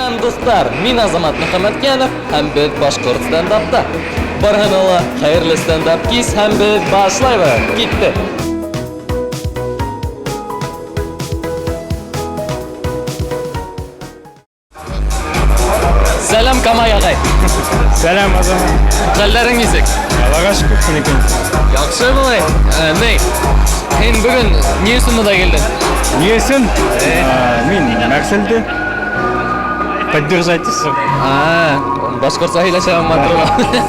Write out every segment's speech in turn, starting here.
Сәлам, дуҫтар! Мин Азамат Мөхәммәткәнов һәм беҙ Башҡорт стендапта. Барыһына ла хәйерле стендап кис һәм беҙ башлайбыҙ. Киттек! Сәлам, Камай ағай! Сәлам, Азамат. Хәлдәрең нисек? Аллаға шөкөр, һинеке. Яҡшы былай. Ә, Ней, һин бөгөн ни өсөн бында килдең? Ни өсөн? Мин Марселде поддержать итеп. А, башҡортса һөйләшә матур.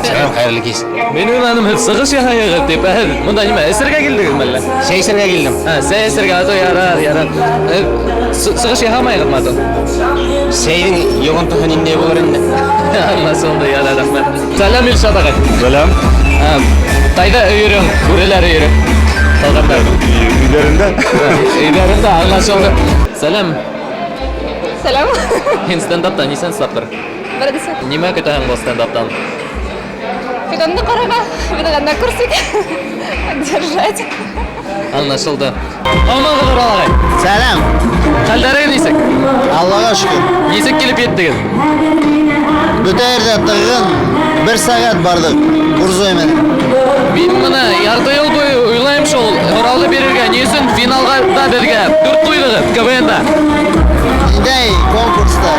Сәлам, хәйерле кис. Мин уйланым, һеҙ сығыш яһайығыҙ тип, ә һеҙ бында нимә, эсергә килдегеҙме әллә? Сәй эсергә килдем. Ә, сәй эсергә, ато ярар, ярар. Сығыш яһамайығыҙмы ато? Сәйҙең йоғонтоһо ниндәй булыр инде? Аңлашылды, ярар, рәхмәт. Сәлам, Илшат ағай. Сәлам. Ә, Ҡайҙа өйөрөң, бүреләр өйөрө? Ҡалғандар. Өйҙәрендә. Өйҙәрендә, аңлашылды. Сәлам. Сәлам. Һин стендапта нисәнсе тапҡыр? Беренсе. Нимә көтәһең был стендаптан? Фиданны ҡарарға, минең однокурсник. Поддержать. Аңлашылды. Һаумыһығыҙ, Урал ағай. Сәлам. Хәлдәрегеҙ нисек? Аллаға шөкөр. Нисек килеп еттегеҙ? Бөтә ерҙә тығын. Бер сәғәт барҙыҡ. Бурзой менән. Мин бына ярты йыл буйы уйлайым шул һорауҙы бирергә. Ни өсөн финалға да беҙгә дүрт ҡуйҙығыҙ КВНда? Ниндәй конкурста?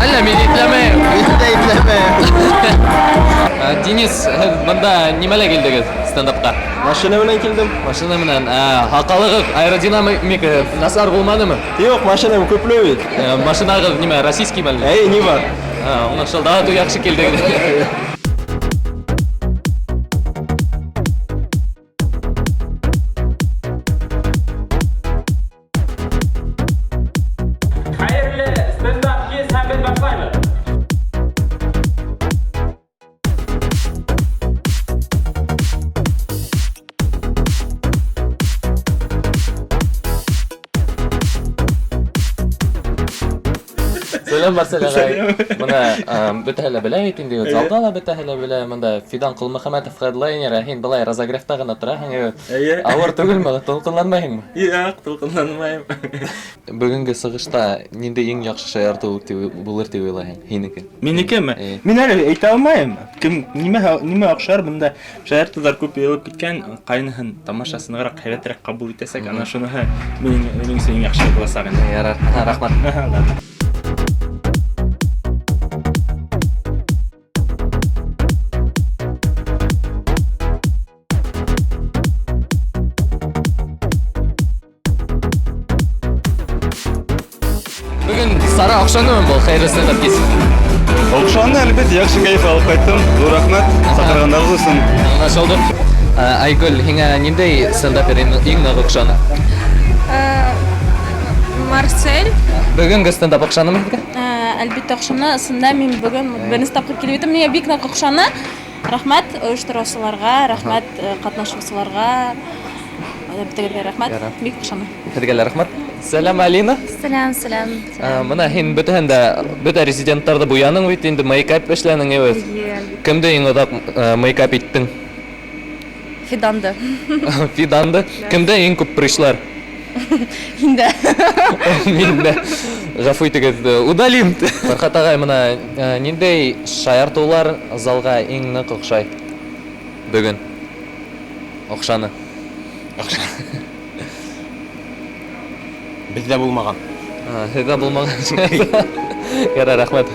Әллә мин ипләмәйем. Мин дә ипләмәйем. Денис, һеҙ бында нимәлә килдегеҙ стендапҡа? Машина менән килдем. Машина менән. Һаҡалығыҙ аэродинамика насар булманымы? Юҡ, машинам күпле бит. Машинағыҙ нимә, российский мәллә? Әй, ни бар? Аңлашылды. Аты яҡшы килдегеҙ. Хәйерле стендап кис һәм беҙ башлайбыҙ. Сәләм, Марсель ағай. Бына, бөтәһе лә белә бит инде, залда ла бөтәһе лә белә. Бында Фидан Ҡолмөхәмәтов хедлайнер, ә һин былай разогревта ғына тораһың, Эйе. Ауыр түгелме? Тулҡынланмайһыңмы? Юҡ, тулҡынланмайым. Бөгөнгө сығышта ниндәй иң яҡшы шаяртыу булыр тип уйлайһың? Һинеке? Минекеме? Эйе. Мин әле әйтә алмайым. Кем нимә оҡшар, бында шаяртыуҙар күп йыйылып киткән, ҡайныһын тамашасы нығыраҡ, һәйбәтерәк ҡабул итәсәк, ана шуныһы минең өсөн иң яҡшы буласаҡ инде. Ярар, рәхмәт. Ладно. Бөгөн сара оҡшанымы был хәйерле стендап кис? Оҡшаны, әлбиттә, яҡшы кәйеф алып ҡайттым. Ҙур рәхмәт саҡырғандарығыҙ өсөн. Аңлашылды. Айгөл, һиңә ниндәй стендапер иң ныҡ оҡшаны? Марсель. Бөгөнгө стендап оҡшанымы һеҙгә? Әлбиттә оҡшаны. Ысында мин бөгөн беренсе тапҡыр килеп еттем. Миңә бик ныҡ оҡшаны. Рәхмәт ойоштороусыларға, рәхмәт ҡатнашыусыларға. Бөтәгеҙгә рәхмәт. Ярар. Бик оҡшаны. Һеҙгә лә рәхмәт. Сәләм, Алина. Сәләм, сәләм. Бына һин бөтәһен дә, бөтә резиденттарҙы буяның бит инде, мейкап эшләнең, әйбәт. Эйе, әлбиттә. Кемде иң оҙаҡ мейкап иттең? Фиданды. Фиданды. Кемдә иң күп прыщлар? Һиндә. Миндә. Ғәфү итегеҙ, удалим. Фәрхәт ағай, бына ниндәй шаяртыулар залға иң ныҡ оҡшай бөгөн? Оҡшаны. Оҡшаны. Беҙҙә булмаған. Һеҙҙә булмаған. Ярар, рәхмәт.